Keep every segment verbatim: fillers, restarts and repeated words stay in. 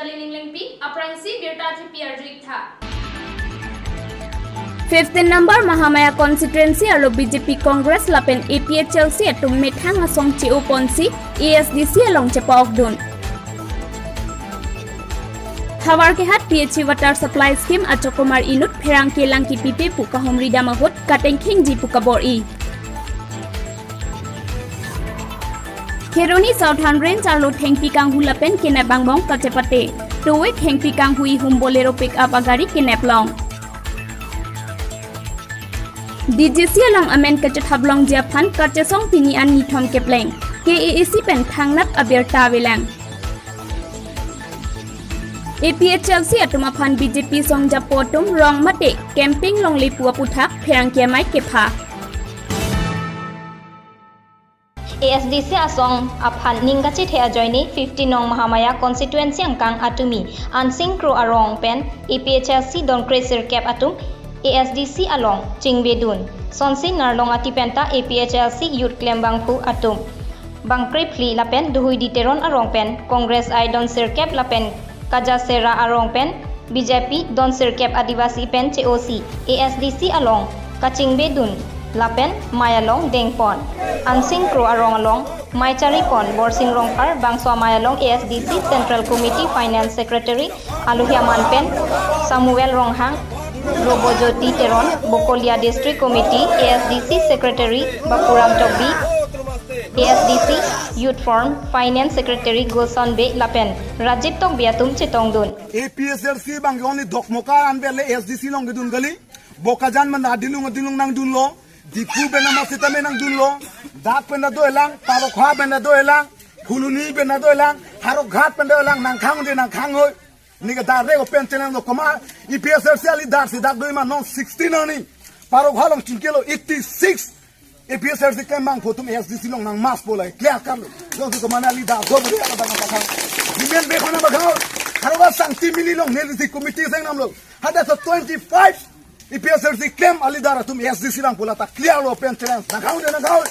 Lining Lengpi, aphrangsi birta thipi arju-ik tha. Fifteen number Mahamaya constituency arlo B J P, Congress lapen A P H L C atum methang asong che-o ponsi A S D C along chepa-okdun. Havarkehat P H E water supply scheme achokomar inut pherangke langkipi pe pu kahumri dam ahut katengkhingji pu kabor-i. Kheroni Southern Range arlo thengpi kanghu lapen kenep angbong kachepate. Towe thengpi kanghu ihum Bolero pickup agari kenep long. D G C along amen kachethap longji aphan kachesong pini an nithom kepleng. K A A C pen thangnat abirta avelang. A P H L C atum aphan B J P song japo atum rong mate camping longle pu aputhak pherangke amei kepha. A S D C asong aphan ning kachethe ajoine fifty nong Mahamaya constituency angkang atumi Ansing Kro arong pen A P H L C don kre sirkep atum A S D C along chingvedun. Sonsi Narlong ati penta A P H L C youth klem bangphu atum bangkre phli lapen Duhuidi Teron arong pen Congress I don sirkep lapen Kajasera arong pen B J P don sirkep Adivasi pen che-osi A S D C along kachingvedun lapen mei along dengpon. Ansing Kro arong along mei charipon Borsing Rongphar bangso amei along A S D C Central Committee Finance Secretary Aluhia Man pen Samuel Ronghang, Robojoti Teron, Bokolia District Committee A S D C Secretary Bapuram Tokbi, A S D C Youth Forum Finance Secretary Gulson Bey lapen Rajiv Tokbi atum chetongdun. A P H L C abang only Dokmoka anbele A S D C along kedun kali. Bokajan pen adilung adilung nangdunlo. Diphu pen ama sitame nangdunlo. Dak pen dolang, Parokha pen dolang, Phuloni pen dolang, Howraghat pen dolang, nangkhang de nangkhang hoi. Neke dak re open channel lo koma, A P H L C a leader si dak doi ma non sixteen arni. Parokha along chingkelo eighty-six. A P H L C klem bangphu atum A S D C along nang mas bolai clear karlo. Jongsi koma a leader do beri ala bang bang. Women be khona bang. Haro ba sangti mili along neli si committee seng namlo. Hada so twenty-five A P H L C klem a leader atum A S D C along pu la ta clear lo open challenge. Nangkhang de nangkhang.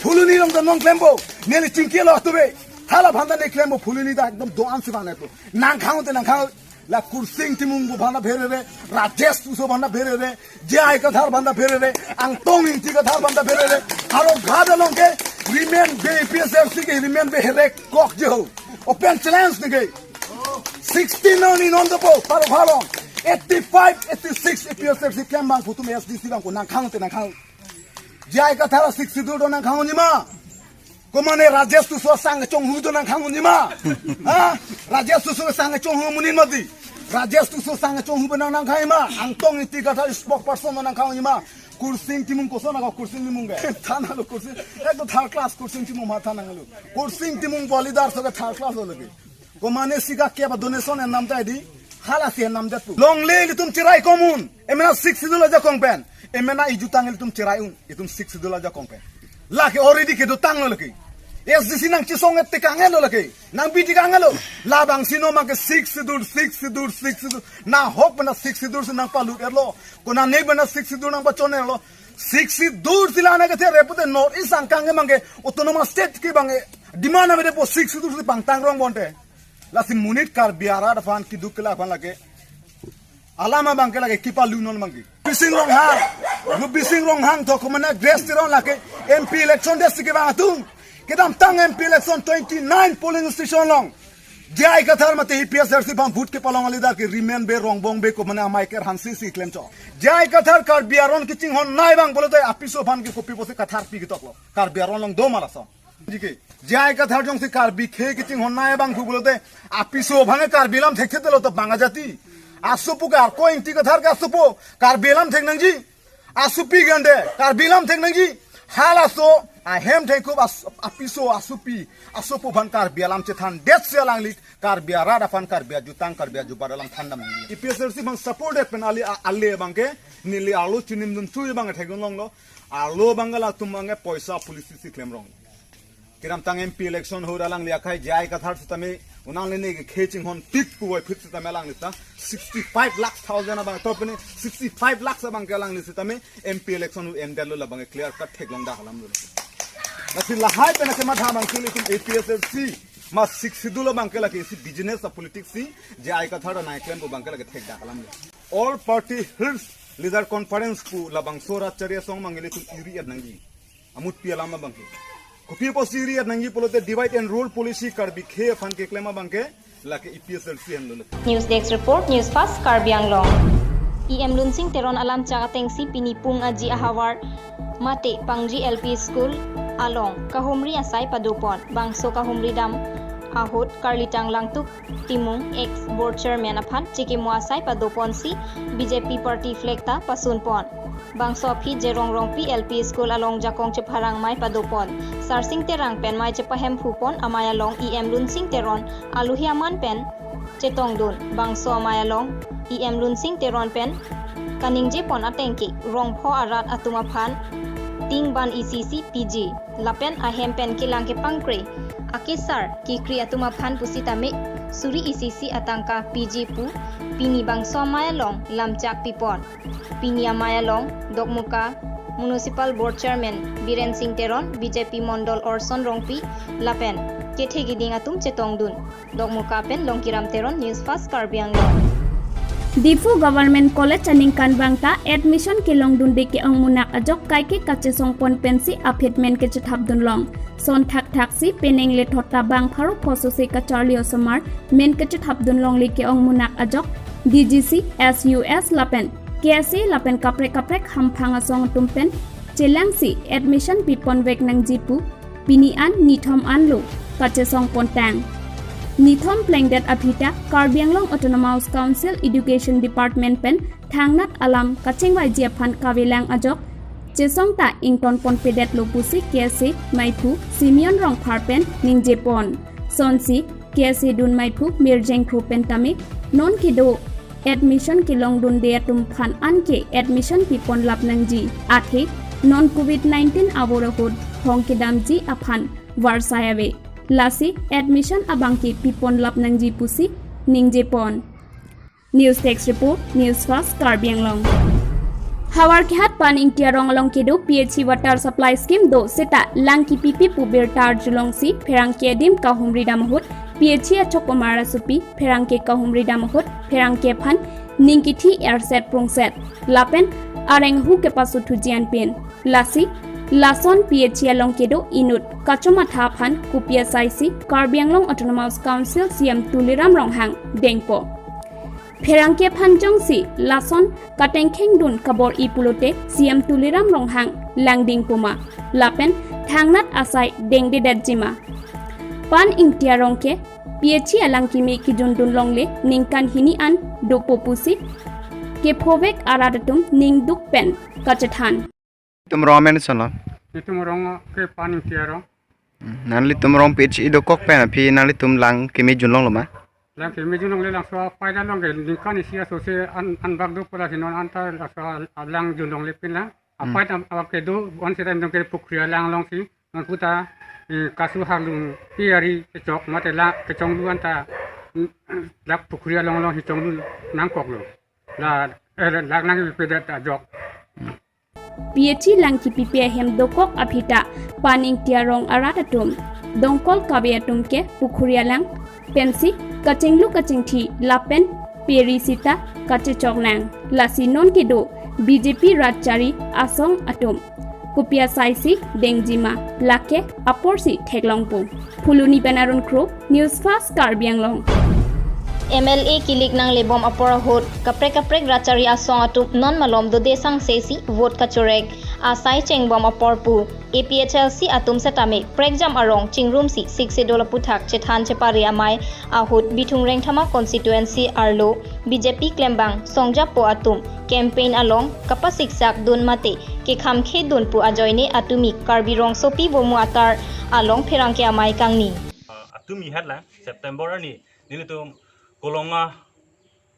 Phuloni along do non klempo. Neli chingkelo atum be. Hala bhanta ne klempo Phuloni ta ekdom do-an si bang neto. Nangkhang de nangkhang. La Kursing Timung bu bhanta pherere, Rajesh Tisso bhanta pherere, J I Kathar bhanta pherere, Angtong Ingti Kathar bhanta pherere, Howraghat along ke women be A P H L C ke women be herek kok je ho. Open challenge neke. Sixteen arni non dopo, Parokha along. Eighty-five, eighty-six A P H L C klem bangphu atum A S D C bangphu nangkhang te nangkhang. J I Kathar Sixth Schedule do nangkhang-ong ji ma. Komane Rajesh Tisso sang chonghu do nangkhang-ong ji ma. Ha? Rajesh Tisso sang chonghu amonit mati. Rajesh Tisso sang chonghu benang nangkhang ma. Angtong Ingti Kathar spokesperson nangkhang-ong ji ma. Kursing Timung koson ako Kursing Timung ke. Thana lo Kursing. Ek to third class Kursing Timung ma thana lo. Kursing Timung bolidar so ke third class lo lagi. Komane sika ke ba donation en nam tai di. Hala si en nam jatu. Longle ilitum cherai komun. Emena Sixth Schedule ajakong pen. Emena ijutang ilitum cherai un. Itum Sixth Schedule ajakong pen. Lake already kedotanglo lake. A S D C nangchesong et tekanglo lake. Nangbi tekanglo. Labang si no make Sixth Schedule, Sixth Schedule, Sixth Schedule. Nahok pen Sixth Schedule si nangpalut etlo. Konane pen Sixth Schedule nangpachon etlo. Sixth Schedule si la nang kethe repute North East angkang ke mangke autonomous state ke bangke demand avepo Sixth Schedule si pangtang rong bonte. Lasi monit Karbi arat aphan keduk kelak aphan lake. Alam abangke lake kipalu non bangke. Bising Ronghang. Ru Bising Ronghang to komane Grace Teron lake M P election desi kevang atum. Kedamtang M P election twenty-nine polling station along. J I Kathar mate A P H L C bang vote kepalong a leader ke Rimen Bey, Rongbong Bey komane amei ker hansi si klemchot. J I Kathar Karbi aron kechinghon nei bang pulote apiso aphan ke kopi pusi Kathar pi ketoklo. Karbi aron along do ma lason. Jike. J I Kathar jongsi Karbi akhei kechinghon nei bangphu pulote apiso aphan Karbi alam thekthelo to bang ajati. Asopo ke Arkoi Ingti Kathar ke asopo Karbi alam thek nangji. Asopi gande Karbi alam thek nangji. Halaso ahem thengkup as-, apiso asopi asopo aphan Karbi alam chethan detsi alangli Karbi arat aphan Karbi ajutang Karbi ajubat alam thandam. A P H L C bang support det pen ali a-, ale bangke neli arlo chinimdun chui bang thekdun longlo. Arlo bangke latum bangke poisa policy si klemrong. Kedamtang M P election ahut alangli akhei J I Kathar sitame unang lene ke kechinghon tik puvoiphit sitame alangli ta sixty-five lakh thousand abang to pene sixty-five lakhs abangke alangli sitame M P election ahut endetlo labangke clear cut theklong dak alam lo. Lasi lahai pen kematha bangke ilitum A P H L C Ma Sixth Schedule abangke lake isi business a politics si J I Kathar anai klem pu abangke lake thekdak alam le. All Party Hills Leader Conference pu labangso rat chari asong abang ilitum iri-et nangji. Amutpi alam abangke. Kopi apotsi iri-et nangji pulote divide and rule policy Karbi akhei aphan keklem abangke lake A P H L C henlo le. News Desk Report, News Fast Karbi Anglong. E M Lunsing Teron alamchak atengsi pini pung aji ahavar mate Pangri L P School along kahumri asai padopon. Bangso kahumri dam ahut Karlitang Langtuk Timung, ex Board Chairman aphan chikimo asai padoponsi B J P party flag ta pasunpon. Bangso aphi Jerong Rongpi L P School along jakong chepharang mei padopon. Sarsing Terang pen mei chepahemphupon, amei along E M Lunsing Teron aluhi aman pen chetongdun. Bangso amei along E M Lunsing Teron pen kaningjepon atengke rongpho arat atum aphan ting ban isi isi piji lapen ahem pen kelang kepangkre akesar kekri atum aphan pusitame suri isi isi atangka piji pu pini bangso amei along lamchak pipon. Pini amei along Dokmoka Municipal Board Chairman Biren Singh Teron, B J P Mondol Orson Rongpi lapen kethe keding atum chetongdun. Dokmoka pen Longkiram Teron, News Fast Karbi Anglong. Diphu Government College aningkanvang ta admission kelongdunde ke-ong munak ajok kaike kachesongpon pensi aphi men kechethapdunlong. Son thakthak si penang lethot ta bang pharo phoso si kacharli osomar men kechethapdunlongle ke-ong munak ajok D G C, S U S lapen K S A lapen kaprek kaprek hamphang asong atum pen chelangsi admission piponvek nangji pu pini an nithom anlo kachesongpontang. Nithom plengdet aphi ta Karbi Anglong Autonomous Council Education Department pen thangnat alam kachingvaiji aphan kavelang ajok chesong ta ingtonponpedetlo pusi K S A meiphu Simeon Rongphar pen ningjepon. Sonsi K S A dun meiphu Mirjeng Kro pen tame non kedo admission kelongdunde atum aphan anke admission piponlap nangji. Athe non Covid nineteen avur ahut hong kedamji aphan varsai ave. Lasi admission abangke piponlap nangji pusi ningjepon. News Desk Report, News Fast Karbi Anglong. Howraghat Pan Ingti arong along kedo P H E water supply scheme do seta lang kipipe pu birta arjulongsi pherangke adim kahumri dam ahut P H E achok omar asopi pherangke kahumri dam ahut pherangke aphan ning kithi erset prungset lapen areng ahu kepasuthuji anpin. Lasi lason P H E along kedo inut kachomatha aphan kopi asaisi Karbi Anglong Autonomous Council C E M Tuliram Ronghang dengpo. Pherangke aphan jongsi lason katengkhengdun kabor-i pulote C E M Tuliram Ronghang langding puma lapen thangnat asai dengdedetjima. Pan Ingti arong ke P H E alang kimi kijundunlongle ningkan hini an dopo pusi kephovek arat atum ningduk pen kachethan. Tum rong men son lo. Itum rong ke Pan Ingti arong. Hmm, nanglitum rong P H E dokok pen aphi nanglitum lang kimi junlonglo ma? Lang kimi junlongle, langso apai ta long ke ningkan isi asose an, anbak do pula si non anta langso a-, alang junlongle pin lang. Hmm. Apai ta awak kedo on seta indong ke pukhri alang alongsi non puta, eh, kasu harlung pi ari kechok mate la kechonglu anta, mm, lak pukhri along alongsi chonglu nangkoklo. La, eh, lak nangpipedet ajok. P H E lang kipipe ahem dokok aphi ta Pan Ingti arong arat atum dongkol kave atum ke pukhuri alang pensi kachinglu kachingthi lapen peri sita kachechok nang. Lasi non kedo B J P rat chari asong atum kopi asaisi dengjima lake aporsi theklongpo. Phuloni pen Arun Kro, News Fast Karbi Anglong. M L A kilik nanglebom apor ahut kaprek kaprek rat chari asong atum non malom dode sangse si vote kachorek asai chengbom apor pu A P H L C atum setame prekjam arong chingrumsi Sixth Schedule aputhak chethan chepare amei ahut Bithung Rengthama constituency arlo B J P klembang songjapo atum campaign along kapasiksak dun mate kekhamkhe dun pu ajoine atumi Karbi Rongsopi Bomu atar along pherangke amei kangni. Uh, atumi hetla September arni nelitum Kolonga,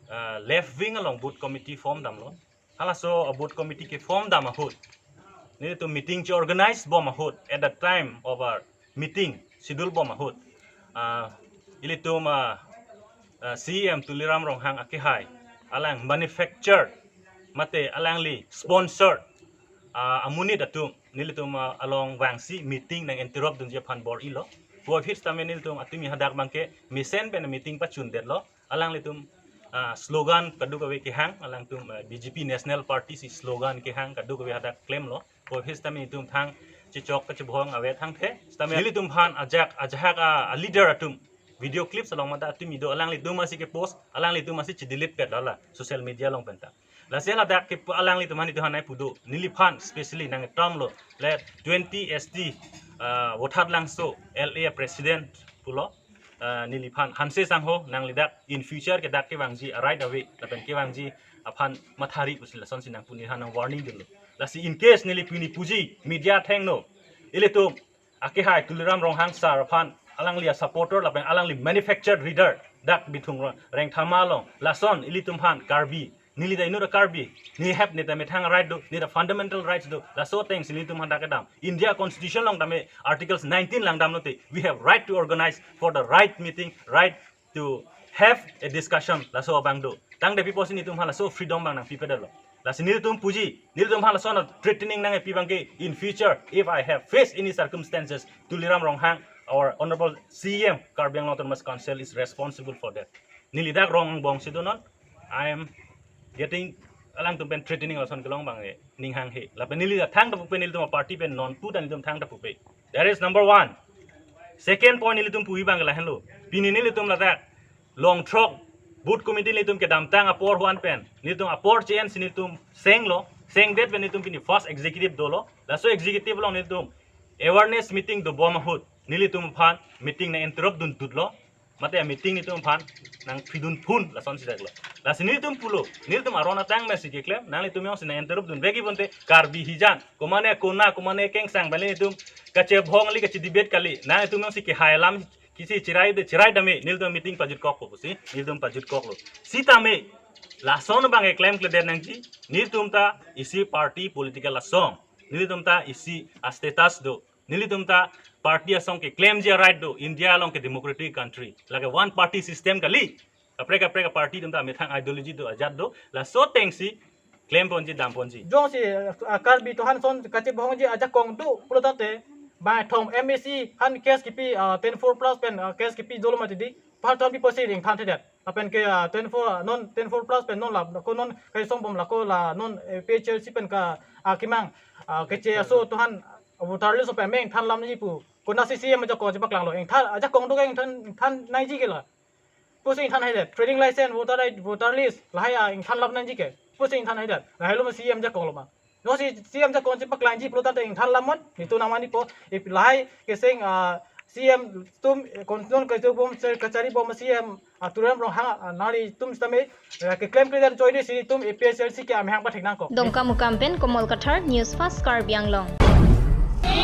uh, left wing along booth committee form damlo. Halaso a booth committee ke form dam ahut nelitum meeting che organize bom ahut, at the time of our meeting schedule bom ahut, ah, ilitum, ah, ah, C E M Tuliram Ronghang akehai alang manufacture mate alangli sponsor, ah, amonit atum nelitum, ah, along vangsi meeting nang interrupt dunji aphan bor-ilo. Covid tame nelitum atumi hadak abangke mesen pen meeting pachundetlo. Alanglitum ah, slogan kadokave kehang, alangtum ah, B J P National Party si slogan kehang kadokave hadak klemlo. Covid tame nelitum thang chechok kachebhong ave thangthe. Tame nelitum aphan ajak ajahak ah, a leader atum video clips along mate atumi do, alanglitum asi ke post, alanglitum asi che delete pet lala social media along penta. Lasi ladak ke alanglitum aphan itum hanai pudo. Neliphan specially nangtum lo le twenty S T ah, Vothatlangso L A president pulo. Ah, neliphan Hanse Sangho nangli dak in future ke dak kevangji a right ave lapen kevangji aphan mathari pusi lasonsi nangpu, neliphan nang warning dunlo. Lasi in case neli pini puji media athengno, ilitum akehai Tuliram Ronghang sir aphan alangli a supporter lapen alangli manufactured leader dak Bithung Rengthama along, lason ilitum aphan Karbi, neli ta inut a Karbi, ne hep ne ta methang right do, ne ta fundamental rights do. Laso atengsi nelitum aphan dak kedam. India Constitution along tame Articles nineteen lang damlote, we have right to organize for the right meeting, right to have a discussion, laso abang do. Tangte pi pusi nelitum aphan laso freedom abang nangpipedetlo. Lasi nelitum puji, nelitum aphan lason threatening nangpi abangke, in future if I have faced any circumstances, Tuliram Ronghang, our honorable C E M Karbi Anglong Autonomous Council is responsible for that. Neli dak rong angbong si donon, I am getting alangtum pen threatening lason kelong abang eh, ning hanghe. Lapen neli dak thangta pupe, nelitum party pen non pu ta nelitum thangta pupe. That is number one. Second point nelitum puji abang lahenlo. Pini nelitum ladak Longthrok booth committee nelitum kedamtang apor hu-an pen, nelitum apor che-ensi nelitum senglo, sengdet pen nelitum pini first executive dolo. Laso executive along nelitum awareness meeting dobom ahut nelitum aphan meeting nang interrupt dun tutlo. Mate meeting nelitum aphan nangphidun phun lasonsi deklo. Lasi nelitum pulo, nelitum aron atang mesi keklem, nanglitum jongsi nang interrupt dunvekji bonte Karbi hijan, komane kona, komane kengsang bali nelitum kachebhong kali, kache debate kali, nanglitum jongsi kehai alam kisi cherai de, cherai dame, nelitum meeting pajutkokpo pusi nelitum pajutkoklo. Sitame lason abang keklemkledet nangji, nelitum ta isi party political asong, nelitum ta isi a status do, nelitum ta party asong keklemji a right do. India along ke democratic country, lake one party system kali. Kaprek kaprek party atum ta methang ideology do, ajat do. Laso atengsi klemponji, damponji. Jongsi ah, Karbi atum aphan lason kachebhongji ajakong do pulo tangte, bangthom M A C aphan case kipi ah, ten four plus pen ah, case kipi dolo mati di. Apar atum pi pusi ring thanthedet. Lapen ke ah, ten four ah, non ten four plus pen non la ko non kai songbom lako la non A P H L C pen ka ah, kemang ah, keche aso atum aphan voter list pen meng than lam ji pu. Konatsi C E M ajakong chepaklanglo. Ingthan ajakong do ke ingthan, ingthan nangji ke la. Pusi ingthan haidet. Trading license, voter I D, voter list, lahai ah, ingthan lam nangji ke. Pusi ingthan haidet. Lahai lo ma C E M ajakong lo ma. Jongsi C E M ajakong chepaklangji pulo tangte ingthan lam non. Nelitum nangmani po. Ip lahai keseng ah, C E M atum eh, kon non kachebom, kachari bom C E M ah, Tuliram Ronghang ah, nanglitum sitame eh, keklemkledet choi di si nelitum A P H L C ke amahang pathek nangkok. Dongkamukam pen Komol Kathar, News Fast Karbi Anglong.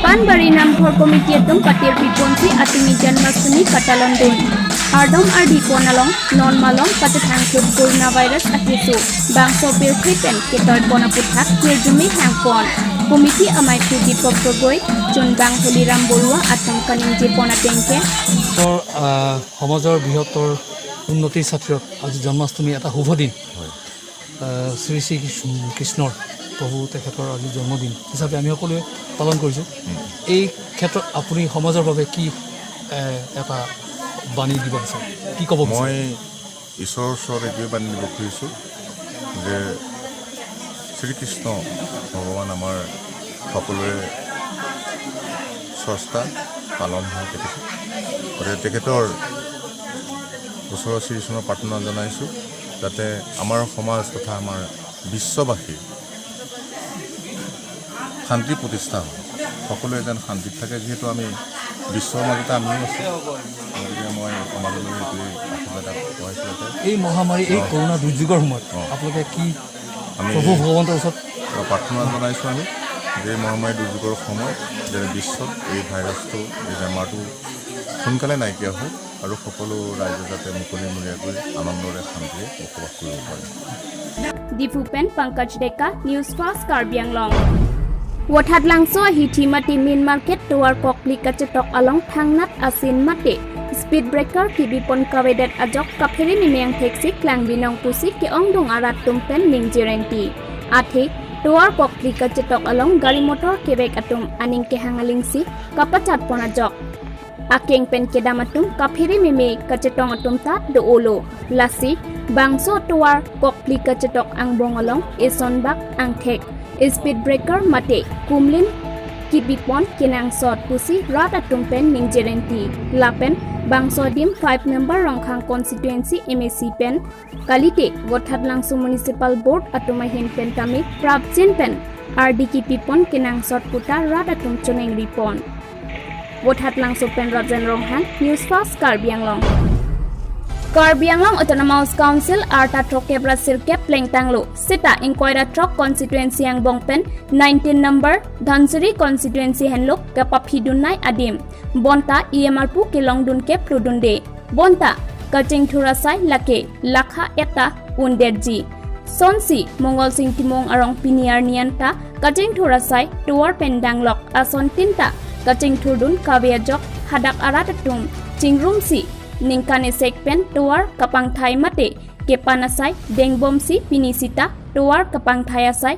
Panbari Namghor Committee atum patir piponsi atumi Janmashtami katalon dun. Ardom ardi pon along non malom pachethangthu coronavirus akeso, bangso pirthe pen ketoi pon aputhak kirjume hangpon. Committee amei Deepak Gogoi, chunbang Holiram Barua atum kaningje pon ateng ke, তৰ, আহ, সমাজৰ বৃহত্তৰ উন্নতিৰ স্বাৰ্থত আজি জন্মাষ্টমী এটা শুভ দিন। হয়। আহ, শ্ৰী শ্ৰী কৃষ্ণ, কৃষ্ণৰ, প্ৰভু তেখেতৰ আজি জন্মদিন হিচাপে আমি সকলোৱে পালন কৰিছোঁ। উম। এই ক্ষেত্ৰত আপুনি সমাজৰ বাবে কি, এ, এটা বাণী দিব বিচাৰে? কি ক'ব বিচাৰে? মই ঈশ্বৰৰ ওচৰত এইটোৱে বাণী দিব খুজিছোঁ যে শ্ৰীকৃষ্ণ ভগৱান আমাৰ সকলোৰে স্ৰষ্টা, পালনহাৰা তেখেত। গতিকে তেখেতৰ ওচৰত শ্ৰীচৰণৰ প্ৰাৰ্থনা জনাইছোঁ, যাতে আমাৰ সমাজ তথা আমাৰ বিশ্ববাসী শান্তি প্ৰতিষ্ঠা হয়, সকলোৱে যেন শান্তিত থাকে। যিহেতু আমি বিশ্বৰ মাজতে আমিও আছোঁ, গতিকে মই সমাজলৈ এইটোৱেই আশীৰ্বাদ আগবঢ়াইছোঁ যাতে এই মহামাৰী, এই অ। কৰোণা দুৰ্যোগৰ সময়ত অ। আপোনালোকে কি আমি প্ৰভু ভগৱন্তৰ ওচৰত প্ৰাৰ্থনা জনাইছোঁ আমি যে এই মহামাৰী দুৰ্যোগৰ সময়ত যেন বিশ্বত এই ভাইৰাছটো, এই বেমাৰটো সোনকালে নাইকিয়া হওক আৰু সকলো ৰাইজে যাতে মুকলিমূৰীয়াকৈ আনন্দৰে শান্তিৰে বসবাস কৰিব পাৰে। Diphu pen Pankaj Deka, News Fast Karbi Anglong. Vothatlangso ahithi mate main market tovar kokli kachetok along thangnat asin mate speed breaker kibipon kavedet ajok kaphere mimeng theksi klang binong pusi ke-ongdung arat atum pen ningje rengti. Athe tovar kokli kachetok along gari motor kevek atum aning kehang alingsi kapachat pon ajok akeng pen kedam atum kaphere meme kachetong atum ta do-olo. Lasi bangso tovar kokpli kachetok angbong along isonbak angthek speed breaker mate kumlin kipipon kenangsot pusi rat atum pen ningjerenti. Lapen bangso adim five number Rongkhang constituency M A C pen kalite Vothatlangso Municipal Board atum ahin pen tame prapjin pen ardi kipipon kenangsot puta rat atum choningri pon. Vothatlangso pen Rajen Ronghang, News Fast Karbi Anglong. Karbi Anglong Autonomous Council arta throkkep ra sirkep plengtanglo seta ingkoi ra throk constituency angbong pen nineteen number Dhansiri constituency henlo kapaphidun nai adim bonta E M R pu kelongdun kep pludunde. Bonta kachingthur asai lake lakha eta underji. Sonsi Mongol Sing Timung arong pini arni anta kachingthur asai tovar pen danglok ason tinta kachingthurdun kave ajok hadak arat atum chingrumsi ningkan esek pen tovar kapangthai mate kepan asai dengbomsi pini sita tovar kapangthai asai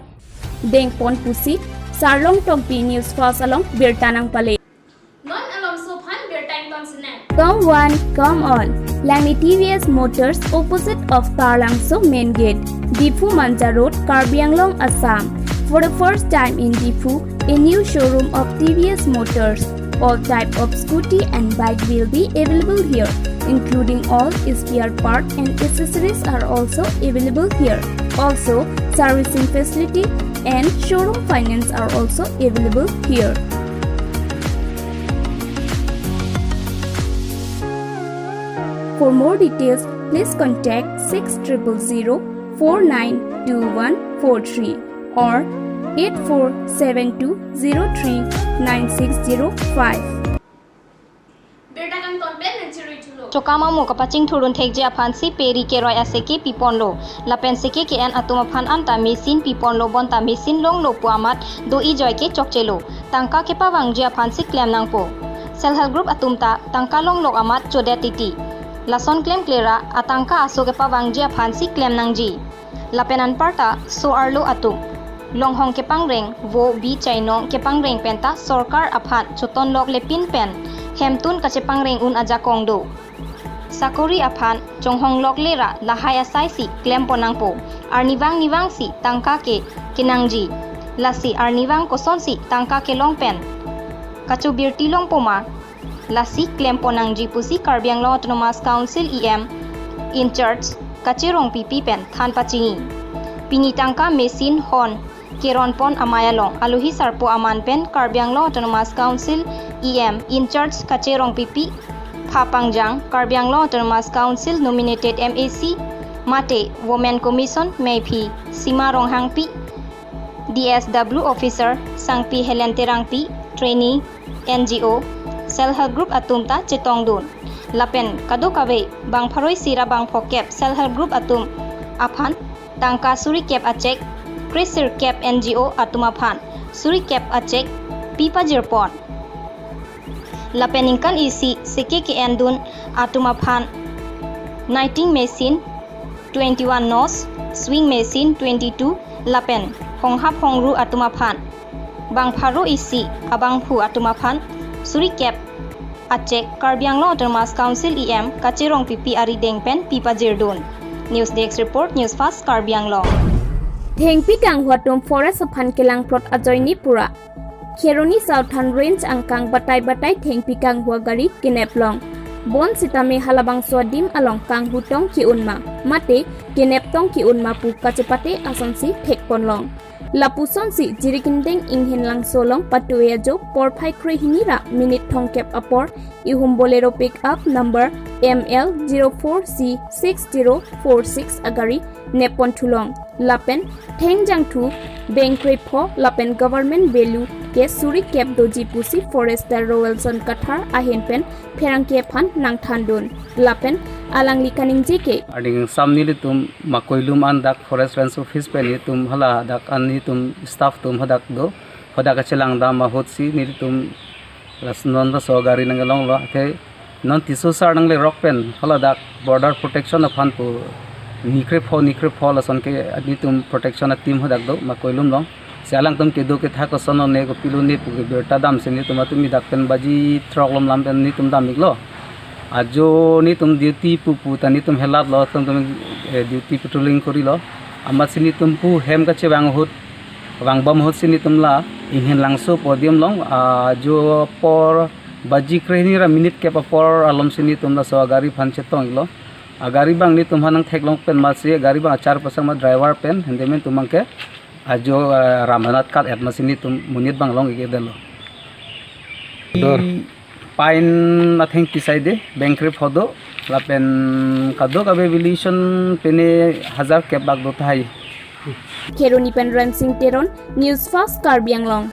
dengpon pusi Sarlong Tokbi News Fast along birta nangpale. Non alomso aphan birta ington senen. Come one, come all. Langni T V S Motors, opposite of Taralangso Main Gate, Diphu Manja Road, Karbi Anglong, Assam. For the first time in Diphu, a new showroom of T V S Motors. All type of scooty and bike will be available here, including all spare part and accessories are also available here. Also, servicing facility and showroom finance are also available here. For more details, please contact six triple zero four nine two one four three or eight four seven two zero three nine six zero five. Birta kangton pen nangchirui thulo. Chokam amo kapachingthurdun thekji aphansi peri keroi aseke piponlo. Lapen seke ke-en atum aphan anta machine piponlo bonta machine longlo pu amat do-i joi ke chokchelo. Tangka kepavangji aphansi klem nangpo. Self help group atum ta tangka longlok amat chodet titi. Lason klemkle ra atangka aso kepavangji aphansi klem nangji. Lapen anparta so-arlo atum longhong kepangreng, vo bi chainong kepangreng penta sorkar aphan chotonlokle pin pen hemtun kachepangreng un ajakong do. Sakori aphan chonghonglokle ra lahai asaisi klempon nangpo. Arnivang nivangsi tangka ke kenangji. Lasi arnivang kosonsi tangka kelong pen kachobirti longpo ma, lasi klempon nangji pusi Karbi Anglong Autonomous Council E M in charge Kache Rongpipi pen than pachini. Pini tangka machine hon keronpon amei along alohi sarpo aman pen Karbi Anglong Autonomous Council E M in charge Kache Rongpipi, pha pangjang Karbi Anglong Autonomous Council nominated M A C mate Women Commission meiphi Sima Ronghangpi, D S W officer Sangpi Helen Terangpi, trainee, N G O, self help group atum ta chetongdun. Lapen kadokave bang pharo isi ra bang phokep self help group atum aphan tangka suri kep a cheque, kresirkep N G O atum aphan suri kep a cheque pipajirpon. Lapen ningkan isi seke ke-endun atum aphan knitting machine twenty-one nos, sewing machine twenty-two, lapen honghap hongru atum aphan bang pharo isi abangphu atum aphan suri kep a cheque Karbi Anglong Autonomous Council E M Kache Rongpipi arideng pen pipajirdun. News Desk Report, News Fast Karbi Anglong. Thengpi kanghu atum forest aphan kelangplot ajoine pura Kheroni Southern Range angkang batai batai thengpi kanghu agari kenep long. Bonsitame halabangso adim along kanghu tong ke-un ma mate kenep tong ke-un ma pu kachepate asonsi thekpon long. Lapusonsi Jirikindeng Inghinlangso along patu-e ajo porphai krehini ra minute thomkep apor ihum Bolero pickup number M L zero four C six zero four six agari neppon thulong. Lapen thengjangthu bengkrepho lapen government value ke suri kep doji pusi forester Roelson Kathar ahin pen pherangke aphan nangthandun. Lapen alangli kaningje ke. Arning sam nelitum Makoilum an dak Forest Range Office pen nelitum hala dak an nelitum staff atum hadak do. Hadak kachelang dam ahutsi nelitum ras non raso gari nangkelonglo. Athe non Tisso sar nanglerok pen hala dak border protection aphan pu nikrepho nikrepho lason ke nelitum protection a team hadak do Makoilum along. Si alangtum kedo ketha koson lo ne kopilo ne pu ke birta damsi netum atum idak pen baji throk lom lam pen netum dam-iklo. Ajo netum duty pupu ta netum helatlo, netum, eh, duty patrolling korilo. Amatsi netum pu hem kachevang ahut, vangbom ahutsi netum la Inghin Langso podium along, ah, ajo apor baji krehini ra minute kep apor alomsi netum laso agari aphan chetong-iklo. Agari abang netum aphan nangtheklong pen amatsi agari abang achar pasang ma driver pen, hende men tum abangke ajo, eh, Ramanath kat et amatsi netum monit abang long-ik-edetlo. Dor. Pine athengpi saide, bengkre phodo, lapen kadokave valuation pine hajar kep bak do tahai. Kheroni pen Remsing Teron, News Fast Karbi Anglong.